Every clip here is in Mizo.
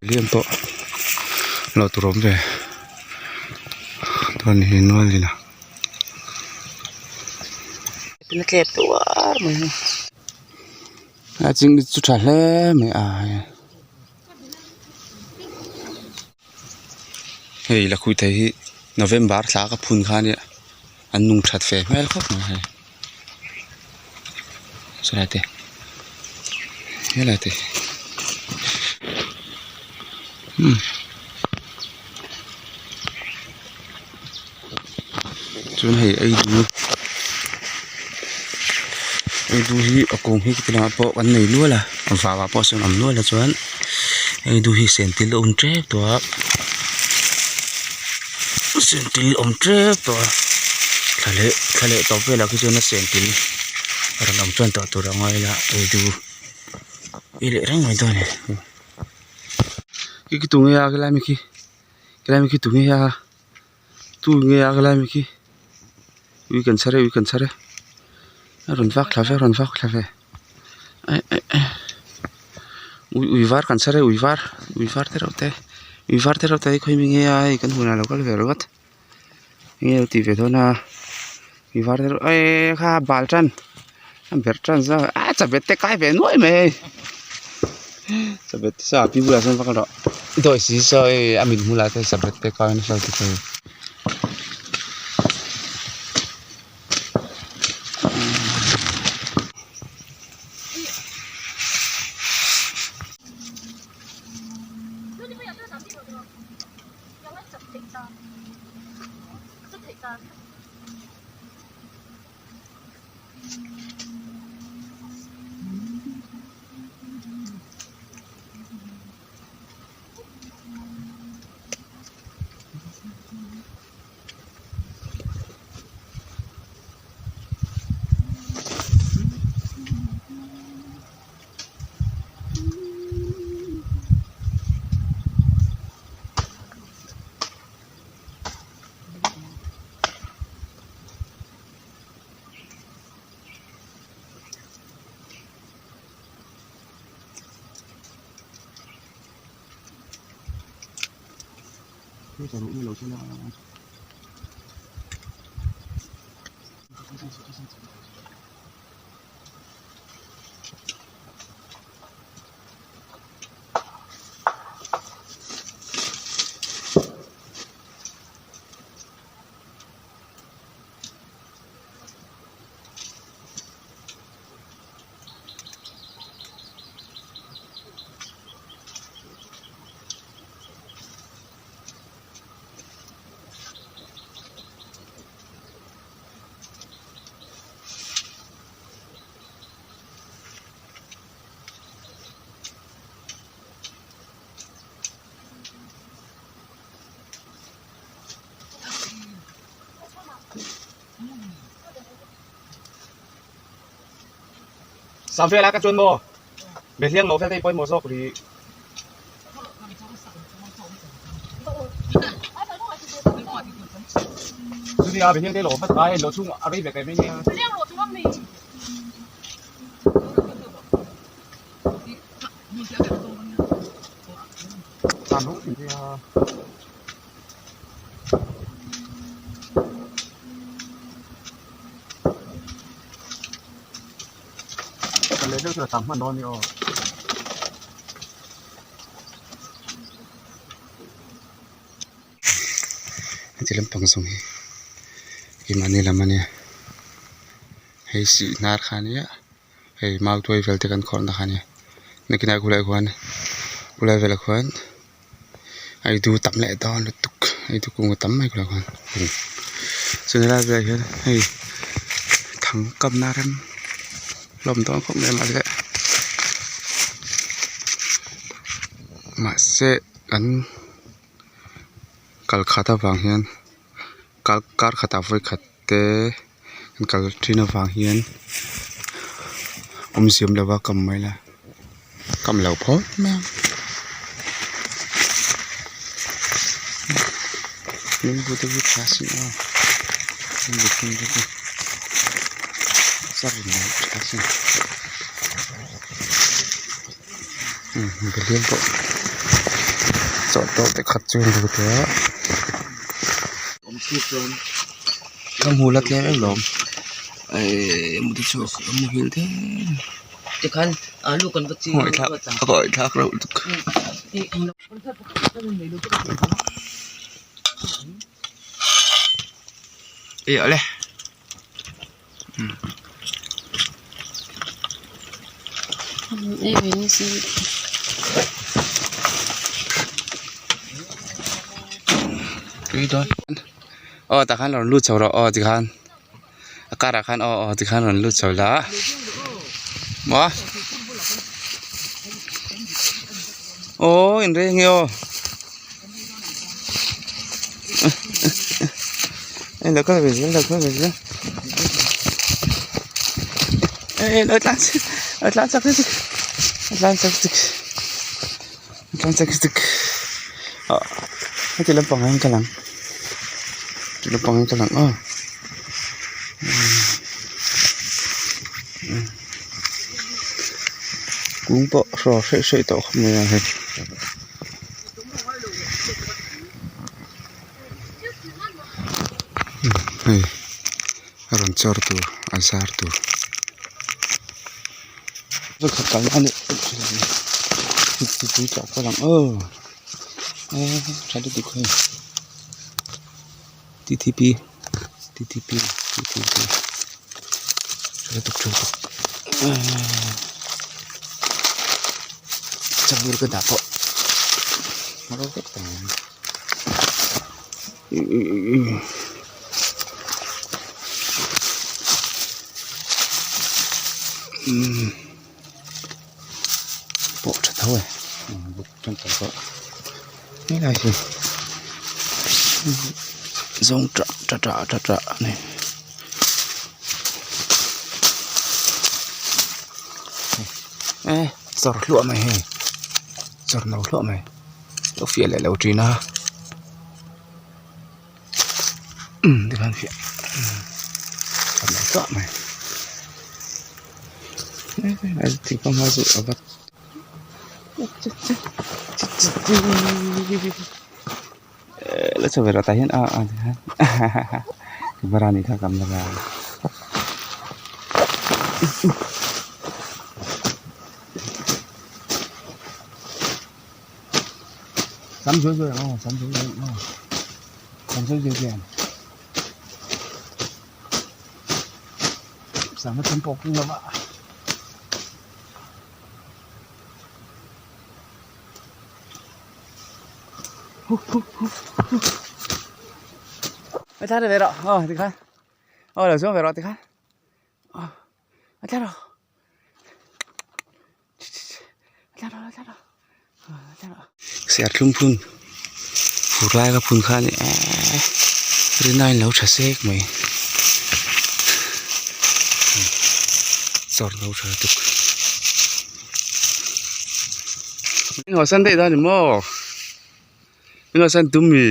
Lian pawh lo tur awm ve chuan hi nual in a. Tuna tlep tuar mai hi. A ching chu tha hle mai a hei lakhuih thei hi November thla ka phun kha ania an nung that ve hmel khawp mai hei chulai te helai te umm chuan hei ei du ei du hi a kung hi tilangah pawh kan nei nual a vau ah pawh sawn a awm nual a chuan ei du hi sen til a awm tep tawh a sen til a awm tep tawh a thla leh thla leh tawp velah khi chuan a sen til a rawn awm tan tawh tur a ngai ila ei du i leh reng mai dawn a ni khi khi tunge a helai mi khi helai mi khi tunge a. Tu nge a helai mi khi ui kan chhar e ui kan chhar e a rawn vak thla ve a rawn vak thla ve eh eh eh ui ui var kan chhar e ui var ui var te reuh te ui var te reuh te hi khawi mi nge a hei kan hunah a lo kal ve ringawt enge a lo tih ve dawn a ui var te reuh eh kha bal tan a berh tan zawk a chabet te kai ve nuai mai hei chabet te saw a pi bulah sawn va kal rawh dawi si saw hei a mit hmulah te chabet te kai nasa lutuk a ni. Sam vela ka chuan maw Behliang lo vel te hi pawimawh zawk rih. Chutia Behliang te lo hmasa a hei lo chhung a rei ve teh mai nia. Heti lampang zawng hi keimahni lam a nia hei sih hnar kha a nia hei mau tuai vel te kan khawrhna kha a nia nakinah khulaiah khuan khulai velah khuan a eitu tam leh dawn lutuk a eitu kung a tam mai khulaiah khuan chulai lai velah hian hei thang kapna rem hlawm dawn khawp mai a mahse mahse an kal khat avang hian kar kar khatah vawi khat te an kal thin avang hian awmze awm lova kam mai la kam lo phawt mai ang limbu te hi tha sin aw limbu phun te chu char in lo tha sin umm behliang pawh. Chawhtawlh te khat chu an lut a. Ka hmu la tlem em lawm Tikhan alu kan va chi Ngawih thlak reuh lutuk. Ih awle. Aw tah khan rawn lut chho rawh aw tikhan a karah khan aw aw tikhan rawn lut chho la maw aw inreng e aw. Ê lo kal ve zel lo kal ve zel ê lo tlan lo tlan chak lutuk lo tlan chak lutuk lo tlan chak lutuk ah heti lampang ah hian kal ang heti lampang ah hian kal ang aw kung pawh hraw hreih hreih tawh khawp mai a hei. Hei a rawn chawr tur a zar tur vawikhat kalna a nih tui tla pawh a lang aw eee tha lutuk hei T T P T T P T T P tha lutuk tha lutuk eee chawhmeh ka dah pawh a ro vek tawh ang. Pawh tha tho e buk thenkhat pawh helai hi zawng tah tah tah tah a ni e chawr hluah mai hei chawr no hluah mai. Lo fiah leh lo thin a umm tikhan fiah a lo tah mai thingkung hma chu a va la chho ve rawh tah hian a a tikhan camera nih kha camera. Sắm dưới rồi không? Sắm dưới rồi không? Sắm dưới rồi kìa. Sắm nó chấm bọc như vậy. Mấy tháng về rồi, ờ thì khai. Ờ là xuống về rồi thì khai. Ờ, mấy tháng rồi. Serthlum phun fur lai ka phun khan eee rin aiin lo tha sek mai chawr lo tha lutuk min haw san daih dawn ni maw min haw san tum mi.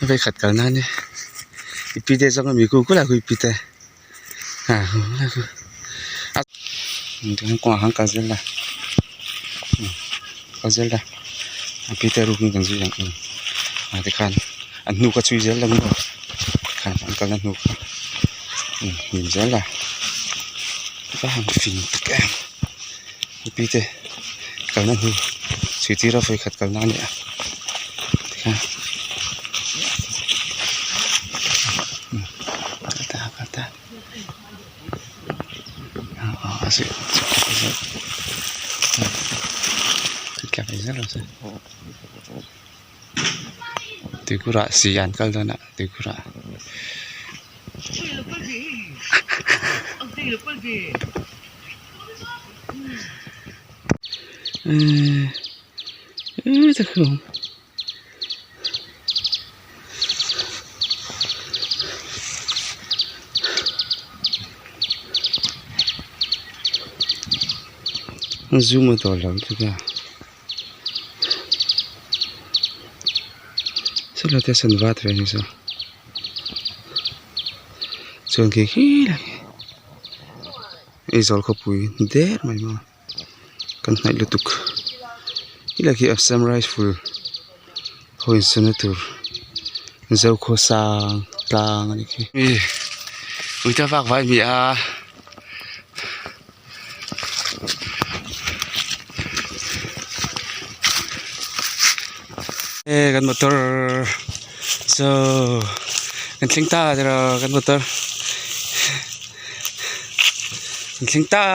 Vawikhat kal nan e i pi te zawng a mi ku kulai khu i pi te ha kawngah khan kal zel la kal zel la a pi te ruk in kan zui ang ah tikhan an hnu kha chhui zel la maw khan an kalna hnu kha hnim zel la a han fing tak em a pi te kalna hnu chhui tir a vawikhat kalna a ni a tikhan kal ta kal ta. Tuikurah si an kal dawn a tuikurah. Zoom a dawr lo lutuk a. Sawlai te sawn vat ve a ni saw chuan khi khilai khi Aizawl khawpui der mai maw kan hnaih lutuk khilai khi Assam rifle ho insawnna tur Zokhawsang tlang a ni khi. Uite vak vai mi a. E kan motor chu kan thleng ta tiraw kan motor kan thleng ta.